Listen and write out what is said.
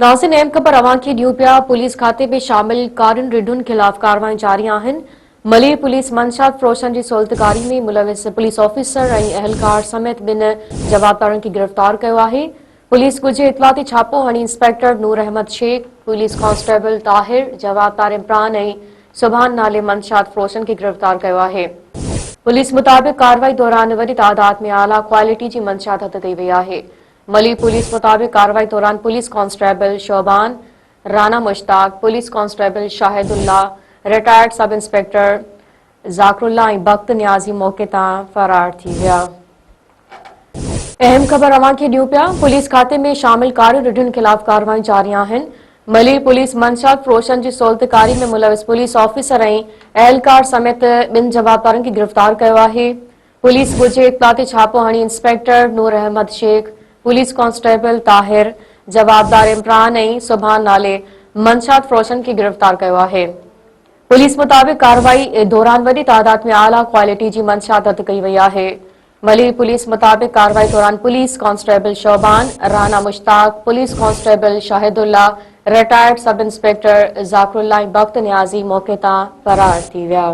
ناظرين اهم خبر اوهان کي ڏيون پيا پوليس کاتي ۾ شامل ڪارين رڍن خلاف ڪارروايون جاري آهن ملير پوليس منشيات فروشن جي سهولتڪاري ۾ ملوث پوليس آفيسر ۽ اهلڪار سميت ٻن جوابدارن کي گرفتار ڪيو آهي پوليس ڳجهي اطلاع تي ڇاپو هڻي inspector Noor Ahmed Shaikh police constable Tahir جوابدار عمران ۽ سبحان نالي منشيات فروشن کي گرفتار ڪيو آهي پوليس مطابق ڪارروائي دوران وڏي تعداد ۾ اعليٰ ڪوالٽي جي منشيات هٿ ڪئي وئي آهي ملير پوليس مطابق ڪارروائي دوران police constable Shaban, Rana Mushtaq, police constable Shahidullah, retired sub inspector Zakirullah ۽ Bakht Niazi موقعي تان فرار ٿي ويا. اهم خبر اوهان کي ڏيون پيا، پوليس کاتي ۾ شامل ڪارين رڍن خلاف ڪارروايون جاري آهن. ملير پوليس منشيات فروشن جي سهولتڪاري ۾ ملوث پوليس آفيسر ۽ اهلڪار سميت ٻن جوابدارن کي گرفتار ڪيو آهي. پوليس ڳجهي اطلاع تي ڇاپو هڻي inspector Noor Ahmed Shaikh, police constable Tahir, جوابدار عمران ۽ سبحان نالي منشيات فروشن کي گرفتار ڪيو آهي. پوليس مطابق ڪارروائي دوران وڏي تعداد ۾ اعليٰ ڪوالٽي جي منشيات هٿ ڪئي وئي آهي. ملير پوليس مطابق ڪارروائي دوران police constable Shaban, Rana Mushtaq, police constable Shahidullah, retired sub inspector Zakirullah ۽ Bakht Niazi موقعي تان فرار ٿي ويا.